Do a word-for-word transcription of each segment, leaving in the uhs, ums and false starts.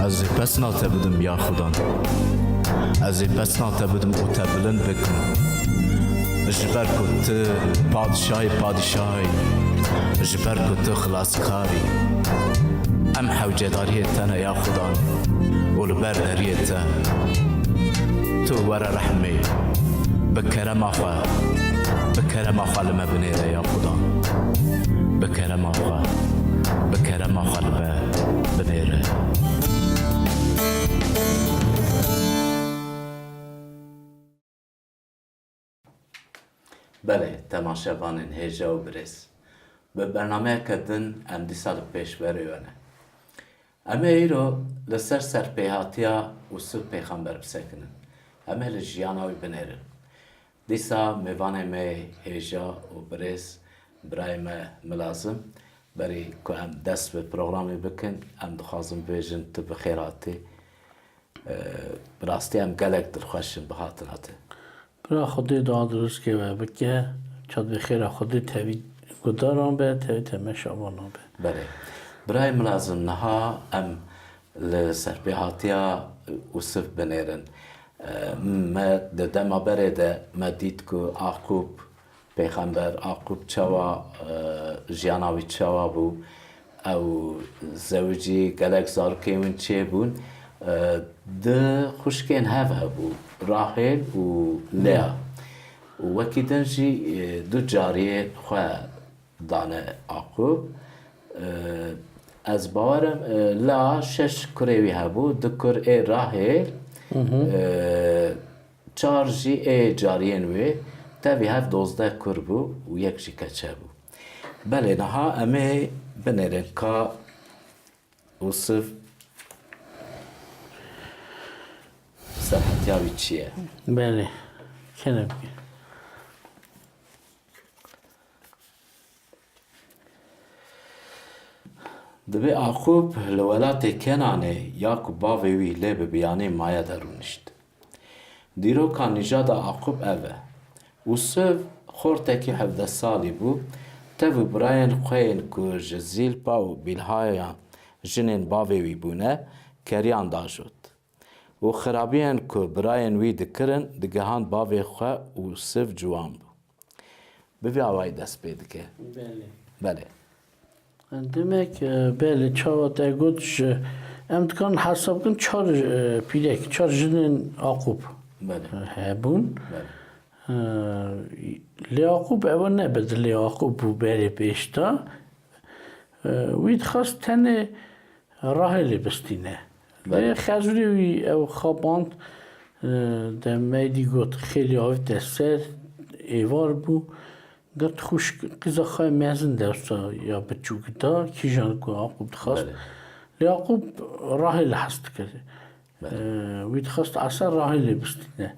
Ez ê pesna te bidim ya Xudan. Ez ê pesna te bidim û te bilind bikim. Ji ber ku tu padişahê padişahî, ji ber ku tu xilaskarî. Em hewcedariyê te ne ya Xudan û li ber deriyê te. Tu were rehmê, bi kerema xwe, bi kerema xwe li me binêre ya Xudan. Bi kerema xwe, bi kerema xwe li me binêre. Belê, temaşevanên hêja û birêz, bi bernameyeke din em dîsa li pêşberê we ne. Em ê îro li ser serpêhatiya Ûsiv Pêxember bisekinin. Em ê li jiyana wî binêrin. Dîsa mêvanê me hêja û birêz birayê me Milazim, berî ku em dest bi programê bikin, em dixwazin bibêjin tu bi xêr hatî. Bi rastî em gelek dilxweş in bi hatina te. Bira Xwedê dua dirûskê we bike, çad bi xêra Xwedê tevî gudaran be, tevî temeşavanan be. Belê. Birayê Milazim, niha em li serpêhatiya Ûsiv binêrin. Me di dema berê de me dît ku Aqûb Pêxember Aqûb çawa, e, jiyana wî çawa bû? Ew zewicî, gelek zarokên wî çêbûn. E, du xwişkên hev hebû, Rahêl û Lea. Û wekî din jî, e, du cariyên xwe dane Aqûb. E, ez bawer im, e, Lea şeş kurê wî hebû, du kur ê Rahêl, e, çar jî ê cariyên wê, tevî hev dozdeh kur bû û yek jî keçe bû. Belê, niha em ê binêrin ka Ûsiv serhetiya wî çi ye? Belê, kene bike. Dibê Aqûb li welatê Kenanê ya ku bavê wî lê bi biyanî maye de rûnişt. Dîroka nîjada Aqûb ev e. Ûsiv xortekî hevdeh salî bû, tev û birayên xwe yên ku ji Zîlpa û Bîlhaya jinên bavê wî bûne, keriyan dajot. Û xirabiyên ku birayên wî dikirin, digihand bavê xwe û Ûsiv ciwan bû. Bi vî awayî dest pê dike. Belê. Belê. Demek, e, belê, çawa te got ji, em dikarin hesab bikin çar, e, pîrek, çar jinên Aqûb, Belê. e, hebûn. Belê. E, lê Aqûb ew nebe dilê Aqûb bû berê pêş de. E, wî dixwest tenê Rahêlê bistîne. Lê Belê. Xezûrê wî ew xapand, e, de meydî got, xêlî avête ser, êvar bû. Got, xwişk qîza xwe mezin dewsa ya biçûk da, kîjan ku Aqûb dixwast. Belê. Lê Aqûb Rahêlê hez dikir. Belê. E, wî dixwast esa Rahêlê bistîne.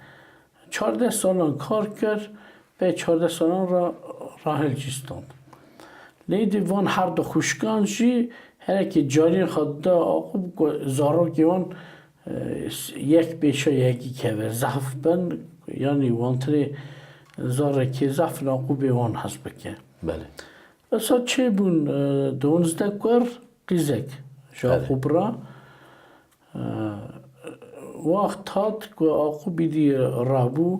Çardeh salan kar kir, pey çardeh salan re Rahêl jî stand. Lê di van her du xwişkan jî herekê cariyên xwe dida Aqûb ku zarokê wan, e, yek pêşa yekî keve, zehf bin, yanî wantirê zarekê zehf in Aqûbê wan hez bike. Belê. Esa çêbûn, e, duwazdeh kur qîzek ji Belê. Aqûb re. Wext hat ku Aqûb îdî rabû,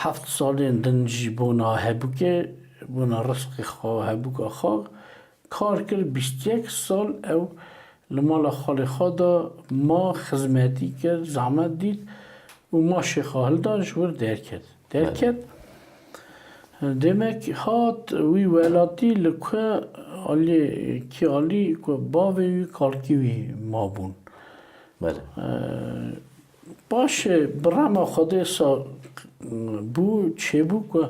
heft salên din jî bona hebûkê, bona rizqê xwe hebûka xwe kar kir, bîst yek sal ew li mala xalê xwe de ma, xizmetî kir, zehmet dît û ma şêxa hilda ji wir derket. Derket. Demek hat wî welatî li ku alî, kî alî ku bavê wî, kalkî wî mabûn. Belê. Ee, paşê bi rehma Xwedê sa bû, çêbû ku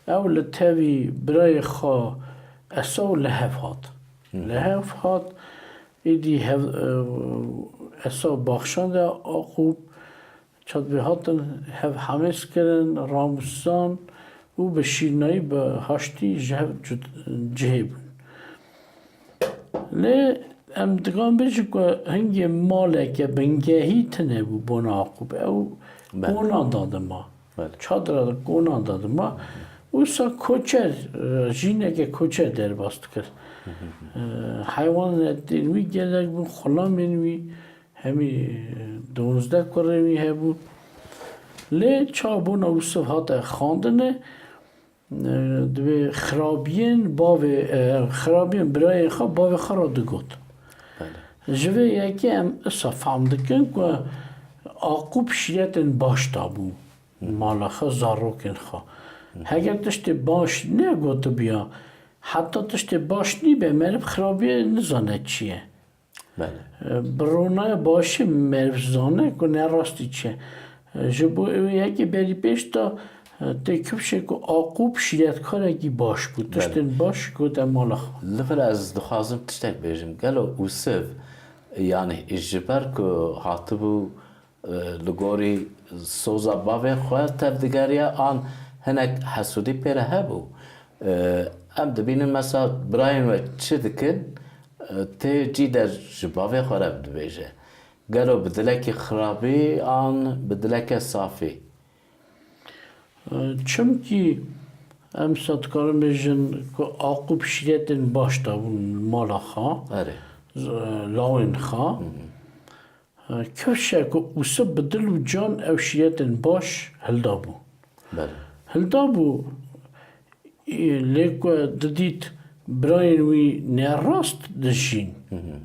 ew li tevî birayê xwe Esaw li hev hat. Hı hı. Li hev hat, êdî hev, e, Esaw baxşande Aqûb, çad vê hatin hev hemêz kirin, ramûsan û bi şîrnayî, bi haştî ji hev cud-, cihê bûn. Lê em dikan bêjin ku hingê maleke bingehî tune bû bona Aqûb. Ew Belê. Konan da dima. Belê. Çadra de konan da dima. Wisa koçer, e, jîneke koçer derbas dikir. E, heywanetên wî gelek bûn, xulamên wî, hemî, e, duwazdeh kurê wî hebû. Lê çawa bona Ûsiv hate xwendinê, e, divê xirabiyên bavê, e, xirabiyên birayê xwe bavê xwe re digot. Belê. Ji vê yekê em isa fehm dikin ku Aqûb şîretên baş dabû mala xwe, zarokên xwe. Heger tiştê baş negotibiya, heta tiştê baş nîbe, meriv xirabiyê nizane çi ye. Belê. E, bi ronaya başî meriv zane ku ne rastî çi ye. E, ji bo ew yekê berî pêş de, e, tê kifşê ku Aqûb şîretkarekî baş bû. Belê. Tiştên baş gote mala xwe. Li vir ez dixwazim tiştek bêjim. Gelo Ûsiv, yanî ji ber ku hatibû, e, li gorî soza bavê xwe tevdigeriya an hinek hesûdî pê re hebû? E, em dibînin mesela birayên we çi dikin, e, tê cî der ji bavê xwe re dibêje. Gelo bi dilekî xirabî an bi dileke safî? E, çimkî em sa dikarin bêjin ku Aqûb şîretên baş dabûn mala xwe, Erê. z-, lawên xwe. Hı hı. E, kifşe ku Ûsiv bi dil û can ew şîretên baş hildabû. Belê. Hildabû, e, lê ku didît birayên wî nerast dijîn. Hı hı.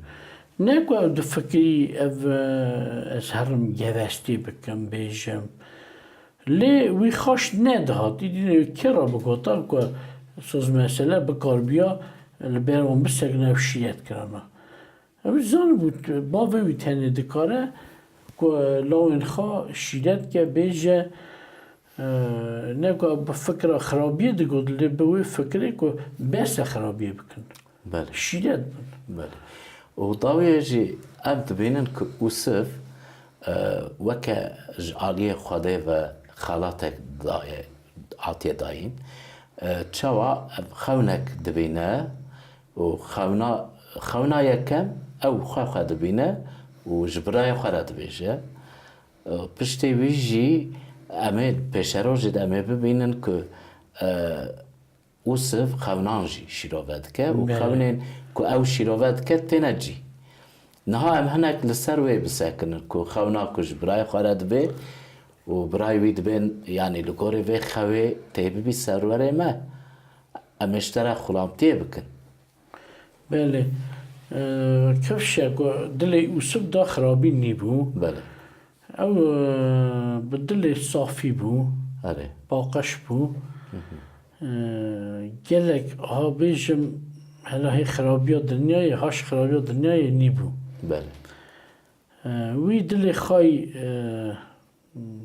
Ne ku ew difikirî ev, e, ez herim gevestî bikim, bêjim. Lê wî xweş nedihat. Îdî kê re bigota ku soz mesele bikaribiya li ber wan bisekine ew şîret kirana. Ew zanibû bavê wî tenê dikare ku lawên xwe şîret ke, bêje, e, ne ku bi fikra xirabiyê digot, lê bi wê fikirê ku bes e xirabiyê bikin. Belê. Şîret bin. Belê. Û dawiyê jî em dibînin ku Ûsiv, e, weke ji aliyê Xwedê ve xelatek daye, hatiye dayîn. E, çawa ev xewnek dibîne û xewna, xewna yekem ew xwe xwe dibîne û ji birayê xwe re dibêje. E, piştê wî jî em ê pêşerojê de em ê bibînin ku, e, Ûsiv xewnan jî şîrove dike û Belê. Xewnên ku ew şîrove dike têne cî. Niha em hinek li ser wê bisekinin ku xewna ku ji birayê xwe re dibe û birayê wî dibên, yanî li gorî vê xewê tê bibî serwerê me, em ê ji te re xulamtiyê bikin. Belê. Ee, kifşe ku dilê Ûsiv da xirabî nîbû. Belê. Ew, e, bi dilê safî bû, Erê. Paqij bû. Hı hı. E, gelek, ha bêjim, hela hê xirabiya dinyayê, haş xirabiya dinyayê nîbû. Belê. E, wî dilê xay, e,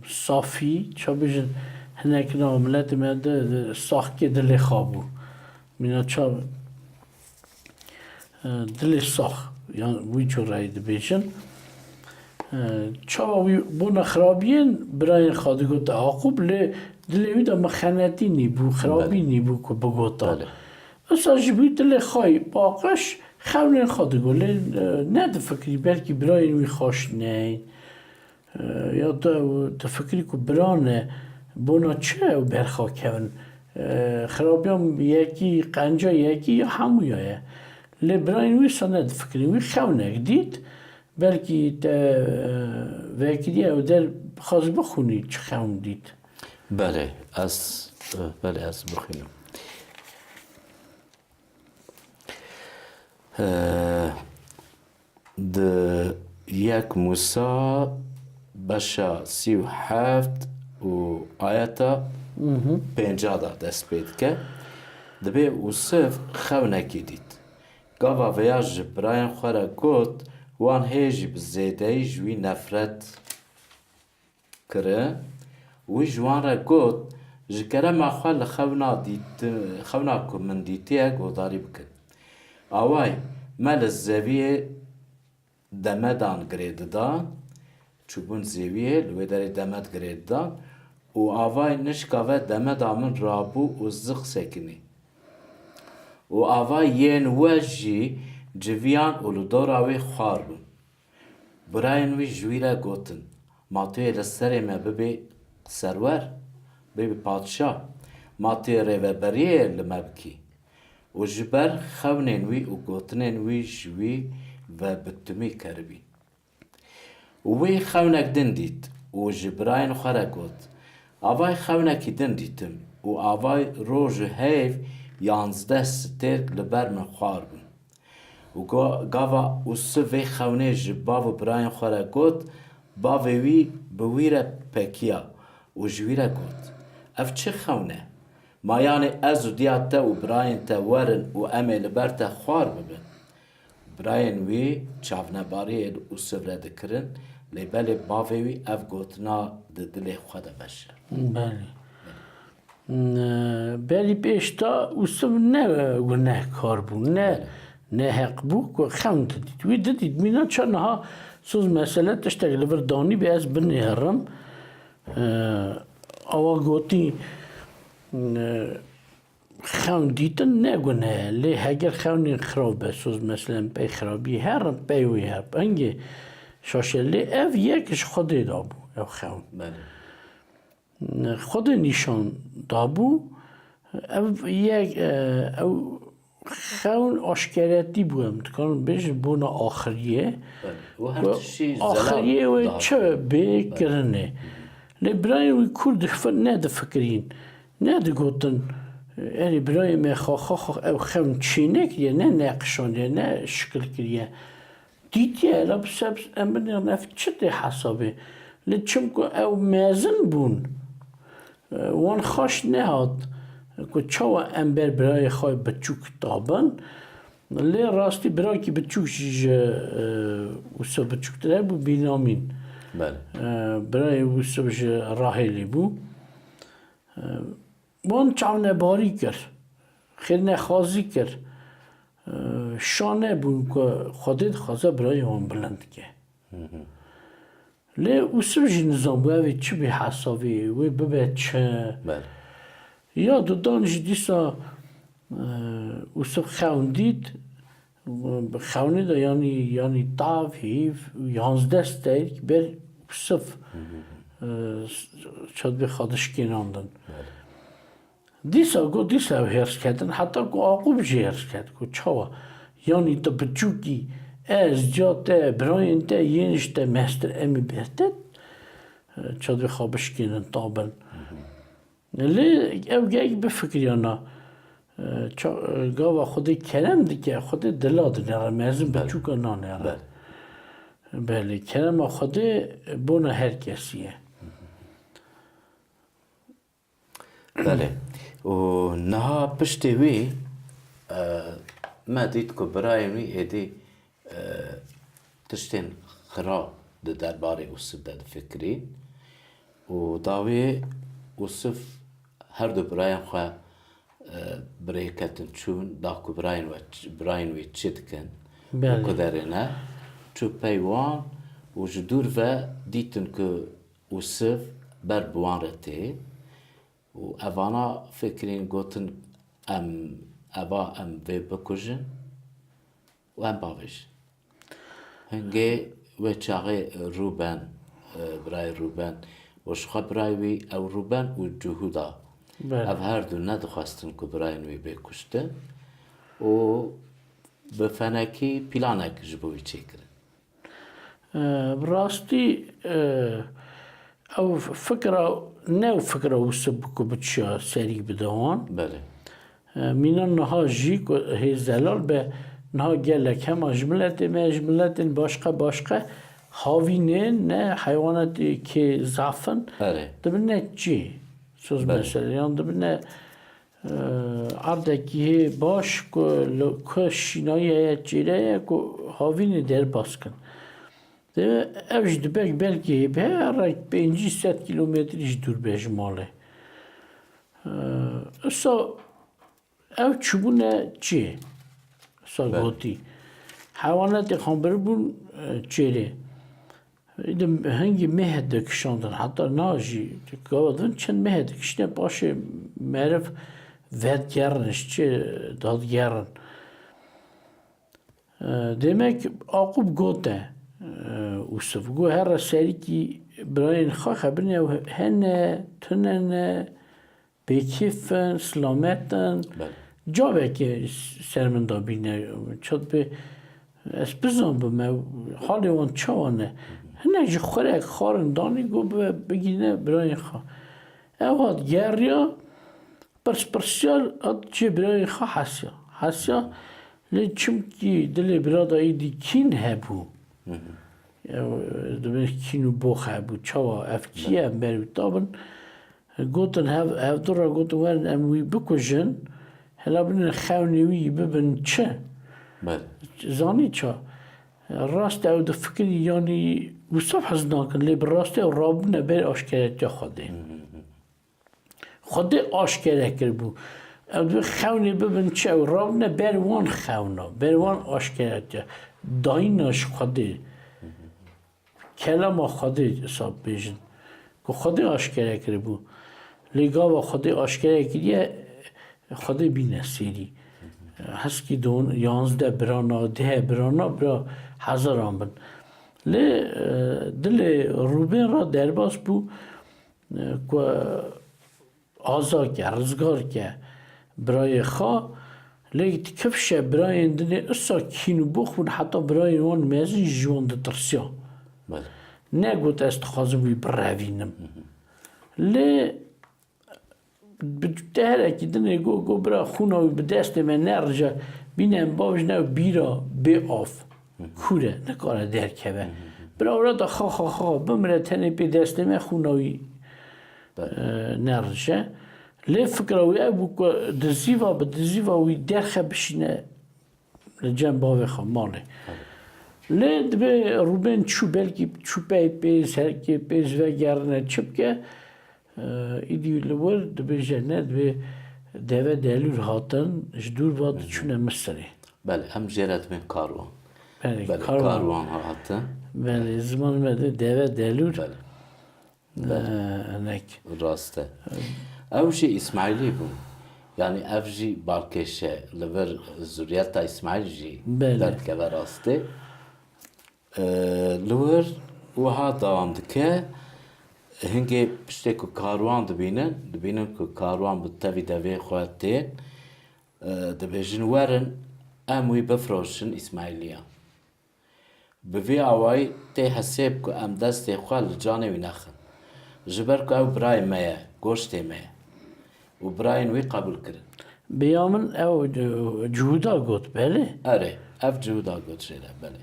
safî, ça bêjin, hinek na miletê me de, de saxkê dilê xa bû. Mîna ça, e, dilê sax, yan wî cureyê dibêjin. E, çawa wî bona xirabiyên birayên xwe digot Aqûb, lê dilê wî de mixenetî nîbû, xirabî Belê. Nîbû ku bigota. Belê. Esa ji wî dilê xwe yî paqij xewnên xwe digot, lê, e, nedifikirî belkî birayên wî xweş neyên. E, ya tu ew difikirî ku birane, bona çi ew berxa kevin? E, xirabiya yekî, qenca yekî ya hemûya ye. Lê birayên wî sa nedifikirî. Wî xewnek dît, belkî te, e, vekirî ew der bixwaz bixwînî çi xewn dît. Belê, ez, e, belê, ez bixwînim. E, Di yek Mûsa beşa sî û heft û ayeta Mhm. Pênca de dest pê dike. Dibê Ûsiv xewnekî dît. Gava vêya ji birayên xwe re got, wan hê jî bi zêdeyî ji wî nefret kirin. Wî ji wan re got, ji kerema xwe li xewna dîti-, xewna ku min dîtiye guhdarî bikin. Awayî me li zeviyê demedan girê didan, çûbûn zêwiyê, li wê derê demed girê didan û avayî nişkave demeda min rabû û zix sekinî. Û avayî yên we jî civiyan û li dora wê xwar bûn. Birayên wî ji wî re gotin, ma tu yê li serê me bibê serwer, bibî padşah, ma tu yê rêveberiyê li me bikî. û ji ber xewnên wî û gotinên wî ji wî ve bi timî keribî. Û wî xewnek din dît û ji birayên xwe re got, Avay xewnekî din dîtim û avay roj û heyv yanzdeh stêrk li ber min xwar bûn. Û go-, gava Ûsiv vê xewnê ji bav û birayên xwe re got, bavê wî bi wî re pekiya û ji wî re got, Ev çi xewn e? Ma yanê ez û diya te û birayên te werin û em ê li ber te xwar bibin? Birayên wî çavnebariyê li Ûsiv re dikirin, lê belê bavê wî ev gotina di dilê xwe de veşart. Belê. N-, belî pêşta Ûsiv ne gunehkar bû, ne, Belê. ne heq bû ku xewn didît. Wî didît, mîna çend niha soz mesele tiştek li vir danî bê ez binêrim. E, awa gotî, e, xewn dîtin ne guneh e. Lê heger xewnên xirab be, soz meselen pey xirabî herin, pey wî her. Hingê şaşe lê ev yek ji Xwedê dabû, ev xewn. Belê. Xwedê nîşan dabû. Ev yek, e, ew xewn aşkeretî bû, em dikarin bêjin bona axiriyê. Belê. Û her Ku tiştî axiriyê zelal wê daha çi bê Belê. kirinê. Lê birayên wî kûr dif-, nedifikirîn. Nedigotin, erê birayê me xwe, xwe, xwe, ew xewn çênekiriye, ne neqişandiye, ne şikil kiriye. Dîtiye, la bi sebs em binêrin ev çi tê hesabê? Lê çimku ew mezin bûn, e, wan xaş nehat ku çawa em ber birayê xwe biçûk tabin. Lê rastî birakî biçûk jî ji, e, Ûsiv biçûktir hebû, Bînamîn. Belê. E, birayê Ûsiv ji Rahêlê bû. E, wan çavnebarî kir, xêrnexwazî kir. E, şa nebûn ku Xwedê dixwaze birayê wan bilind ke. Hı hı. Lê Ûsiv jî nizanbû ev ê çi bê hesavê, wê bibe çi. Belê. Ya dudan jî dîsa, e, Ûsiv xewn dît, bi xewnê de yanî, yanî tav, hîv, yanzdeh steyr ber Ûsiv, Hı hı. e, çadbê xwe dişkênandin. Belê. Dîsa got, dîsa ew hêrs ketin, heta ku Aqûb jî hêrs ket, ku çawa? Yanî tu biçûkî, ez, ca te, birayên te yên ji te meztir, em ê ber te, e, çadê xwe bişkênin, tabin. Lê ew gek bifikiriyana, e, ça-, e, gava Xwedê kerem dike, Xwedê dila dinêre, mezin Belê. biçûka nanêre. Belê. Belê, kerema Xwedê bona her kesî ye. Belê. Û niha piştê wî, e, me dît ku birayên wî êdî, e, tiştên xirab di derbarê Ûsiv de difikirîn. Û dawiyê Ûsiv her du birayên xwe, e, bi rê ketin çûn, da ku birayên we, birayên wî çi dikin û Belê. ku derê ne. Çû pey wan û ji dûr ve dîtin ku Ûsiv ber bi wan re tê û evana fikirîn, gotin, Em, eva em vê bikujin û em bavêjin. Hingê wê çaxê Rûben, e, birayê Rûben û ji xwe birayê wî ew Rûben û Cihûda. Belê. Ev her du nedixwestin ku birayên wî bê kuştin û bi fenekî planek ji bo wî çêkirin. E, bi rastî, e, ew fikra, ne ew fikra Ûsiv bû ku biçiya serî bide wan. Belê. E, mîna niha jî ku hê zelal be, niha gelek hema ji miletê me, ji miletên başqe, başqe havînên ne heywanatê kê zaf in, Erê. dibine çî. Soz Belê. mesele, yan dibine Erdekî hê baş ku li ku şînayî heye, çêre ye ku havînê derbas kin. Dê ev ji dibek belkî hê bi herek pêncî sed kîlometrî ji dûr be ji malê. Isa ev çûbûne çê. Isa Belê. gotî. Heywanatê xwe biribûn, e, çêrê. Îdim hingî mêh dikişandin, heta niha jî gava din çend mêh dikişîne, paşê meriv vedigerin, ji çê dadigerin. E, demek Aqûb gote, e, Ûsiv, got, here serîkî birayên xwe xebirine ew hene, tune ne, bêkêf in, silamet in. Belê. Cavekê ser min da bîne, çat pê ez bizan bime, halê wan çawa ne. Hinek ji xurek xwarin danî, got, "Bi-, bigîne birayên xwe." Ew hat geriya, pirs pirsiyar hat cê birayên xwe hesiya. Hesiya, lê çimkî dilê bira da êdî kîn hebû. Ew, dibê kîn û box hebû. Çawa ev kî ye, em ber wî tabin. Gotin hev, hevdu re gotin, "Werin em wî bikujin. Hela binin xewnê wî bibin çi?" Belê. Zanî ça? Rast ew difikirî, yanî wisa hez nakin, lê bi rastî ew rabûne ber aşkeretiya Xwedê. Xwedê aşkere kiribû. Ew dibê xewnê bibin çi? Ew rabûne ber wan xewna, ber wan aşkeretiya. Dayîna ji Xwedê. Kelama Xwedê hesab bêjin. Ku Xwedê aşkere kiribû. Lê gava Xwedê aşkere kiriye, Xwedê bîne sêrî. Heskî don, yanzdeh birana, deh birana, bira hezaran bin. Lê, e, dilê Rûbên re derbas bû, e, ku aza ke, rizgar ke birayê xwe, lê kifşe birayên dinê usa kîn û box bûn, heta birayên wan mezin ji wan ditirsiya. Belê. Negot, "Ez dixwazim wî birevînim." Lê bi teherekî dinê got, got, "Bira, xûna wî bi destê me nerije, bîne em bavêjin ew bîra bê av. Kûr e, nikare derkeve. Bira wira da xa, xa, xa, bimire, tenê pê destê me xûna wî, Belê. e, nerije." Lê fikra wî ew bû ku dizîva bi dizîva wî derxe bişîne li cem bavê xwe malê. Lê dibê Rûbên çû, belkî çû pey pêz, herkê pêz vegerine çi bike, e, îdî li wir dibêje ne, dibê deve delûr hatin, ji dûr ve diçûne Misirê. Belê, em jê re dibên karwan. Belê, Belê, karwan. Karwan hatin. Belê, ziman me de deve delûr. Belê. Belê. Enek. Rast e. Ew jî Îsmaîlî bû. Yanî ev jî balkêş e. Li vir zuriyeta Îsmaîl jî Belê. Derdikeve rastê. E, li wir wiha dewam dike. Hingê piştê ku karwan dibînin, dibînin ku karwan bi tevî devê xwe tên, e, dibêjin, "Werin, em wî bifroşin Îsmaîliyan." Bi vî awayî tê hesêb ku em destê xwe li canê wî nexin. Ji ber ku ew birayê me ye, goştê me ye. Û birayên wî qebûl kirin. Bi ya min ew, e, Cihûda got, belê? Erê, ev Cihûda got jê re, belê.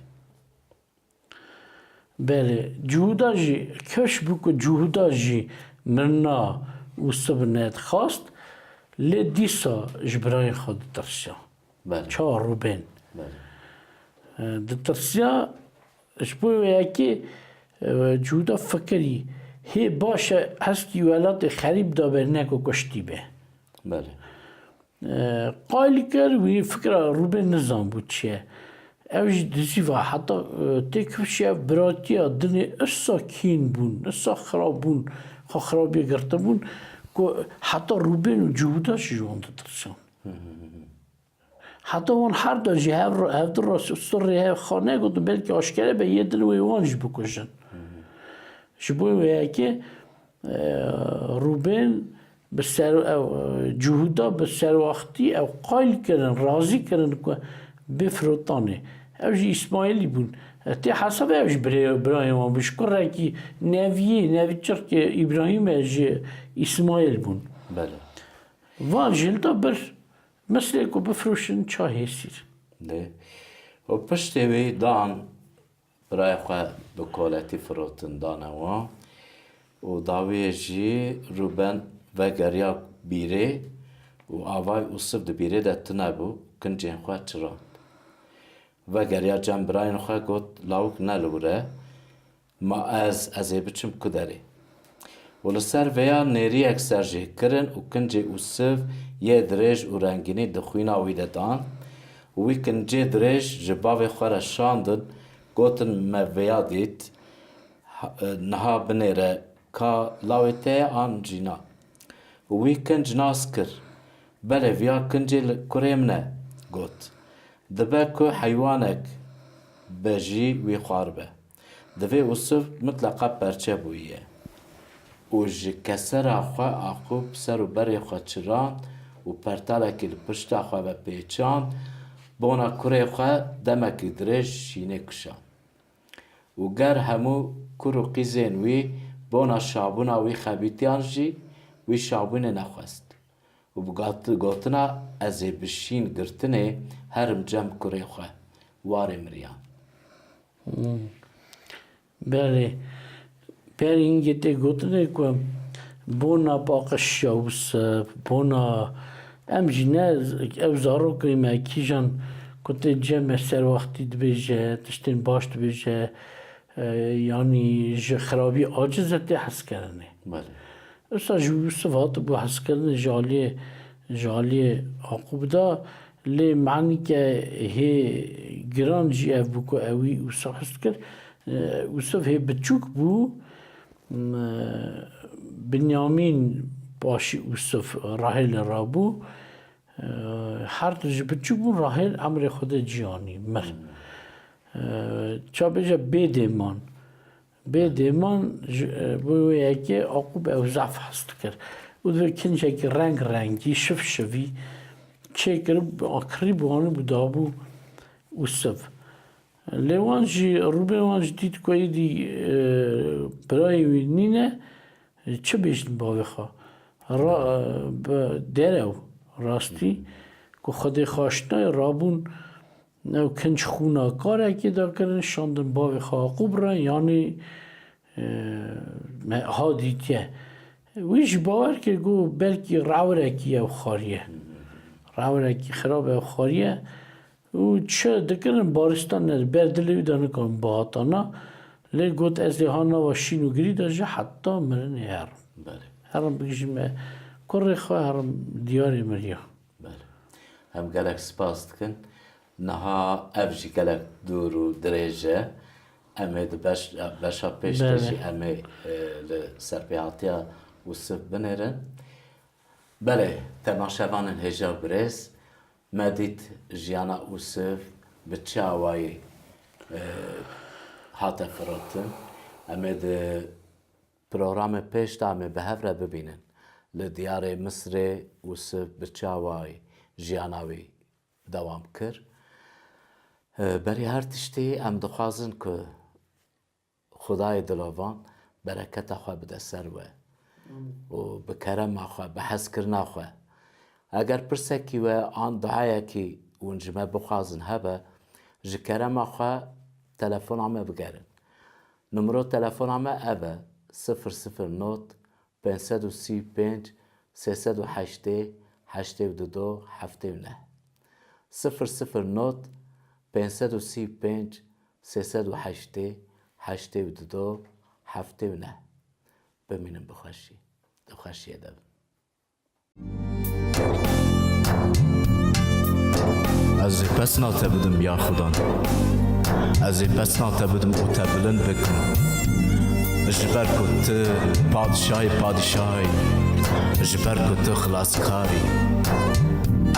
Belê, Cihûda jî, keş bû ku Cihûda jî mirina Ûsiv nedixwast, lê dîsa ji birayên xwe ditirsiya. Belê. Çawa Rûbên? Belê. E, ditirsiya, ji bo wê yekê, e, Cihûda fikirî, hê baş e, heskî welatê xerîb dabe, ne ku kuştî be. Belê. E, qayil kir, wî fikra Rûbên nizanbû çi ye. Ew jî dizî va, heta, e, tê kifşî ev biratiya dinê usa kîn bûn, usa xirab bûn, xwe xirabiyê girtibûn, ku heta Rûbên û Cihûda jî ji wan ditirsan. Heta wan her da jî hev, hevdu re sirrê hev xwe negotin, belkî aşkere be, yê din wê wan jî bikujin. Ji bo wê yekê, e, Rûbên bi ser, ew, e, Cihûda bi serwaxtî ew qayil kirin, razî kirin ku bê firotanê. Ew jî Îsmaîlî bûn. E, tê hesabê ew jî birê-, birayên wan bû. Ji kurekî neviyê, nevîçirkê Îbrahîm e, ji Îsmaîl bûn. Belê. Van jî li da bir Misirê ku bifroşin ça hêsîr. Lê û piştê wê dan birayê xwe bi koletî firotin dane wan û dawiyê jî Rûben vegeriya bîrê û avay Ûsiv di bîrê de tune bû, kincên xwe çirand. Vegeriya cem birayên xwe got, "Lawik ne li wir e, ma ez, ez ê biçim ku derê?" Û li ser vêya nêriyek serjêh kirin û kincê Ûsiv yê dirêj û rengînî di xwîna wî de dan û wî kincê dirêj ji bavê xwe re şandin, gotin, "Me vêya dît, ha-, niha binêre ka lawê te ye an jî na." Û wî kinc nas kir. "Belê, viya kincê li kurê min e," got. "Dibe ku heywanek be jî wî xwaribe. Divê Ûsiv mitleqa perçe bûyiye." Û ji kesera xwe axû bi ser û berê xwe çirand û pertalekî li pişta xwe ve pêçand, bona kurê xwe demekî dirêj şînê kişand. Û ger hemû kur û qîzên wî bona şabûna wî xebîtiyan jî, wî şabûnê nexwest. Û bi got-, gotina ez ê bi şîn girtinê herim cem kurê xwe, warê miriyan. Hmm. Belê. Berî hingê tê gotinê ku bona paqij ya Ûsiv, bona, em jî ne, ew zarokê me kîjan ku tê cem me serwextî dibêje, tiştên baş dibêje, e, yanî ji xirabî aciz e, tê hezkirinê. Belê. Usa ji Ûsiv hatibû hezkirinê ji aliyê, ji aliyê Aqûb de, lê manîke hê giran jî ev bû ku ewî Ûsiv hez dikir. E, Ûsiv hê biçûk bû, m-, Binyamîn paşî Ûsiv Rahêlê rabû. E, her du jî biçûk bûn, Rahêl emrê Xwedê ciyanî, mir. E, ça bêje bê dêman. Bê dêman ji, e, bo wê yekê Aqûb ew zaf hez dikir. Û divê kincekî reng rengî, şiv şivî çêkiribû, kirîbû, anîbû dabû Ûsiv. Lê wan jî, rûbê wan jî dît ku êdî, e, birayê wî nîne, çi bêjin bavê xwe? Ra, e, bi derew rastî ku Xwedê xwe aşinayê rabûn, ew kinc xûna karekê dakirin, şandin bavê xwe Aqûb re, yanî, e, me ha dîtiye. Wî jî bawer kir ku belkî rewirekî ew xwariye. Rewirekî xirab ew xwariye. Û çi dikirin, baristan ne, ber dilê wî de nikarin bihatana. Lê got, ez ê ha nava şîn û girî de jî heta mirinê herim. Belê. Herim bigihîjime kurê xwe, herim diyarê miriya. Belê. Em gelek spas dikin. Niha ev jî gelek dûr û dirêj e. Em ê di beş, beşa pêş de Belê. jî em ê, e, li serpêhatiya Ûsiv binêrin. Belê, temaşevanên hêja û birêz, me dît jiyana Ûsiv bi çi awayî, e, hate firotin. Em ê di programê pêş de em ê bi hev re bibînin. Li diyarê Misirê Ûsiv bi çi awayî jiyana wî dewam kir. E, berî her tiştî em dixwazin ku Xwedayê dilovan bereketa xwe bide ser we û bi kerema xwe, bi hezkirina xwe. Eger pirsekî we an duayekî hûn ji me bixwazin hebe, ji kerema xwe telefona me bigerin. Numro telefona me ev e, sifir sifir not, pênc sed û sî û pênc, sê sed û heştê, heştê û du, heftê û neh. Sifir sifir not, pênc sed û sî û pênc, sê sed û heştê, heştê û du, heftê û neh. Bimînin bi xweşî. Di xweşiyê de bin. Ez ê pesna te bidim ya Xudan. Ez ê pesna te bidim û te bilind bikim. Ji ber ku tu padişahê padişahê, ji ber ku tu xilaskar î.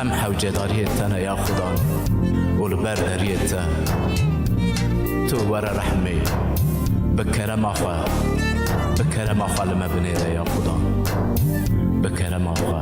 Em hewcedariyê te ne ya Xudan û li ber deriyê te. Tu were rehmê, bi kerema xwe, bi kerema xwe li me binêre ya Xudan. Bi kerema xwe.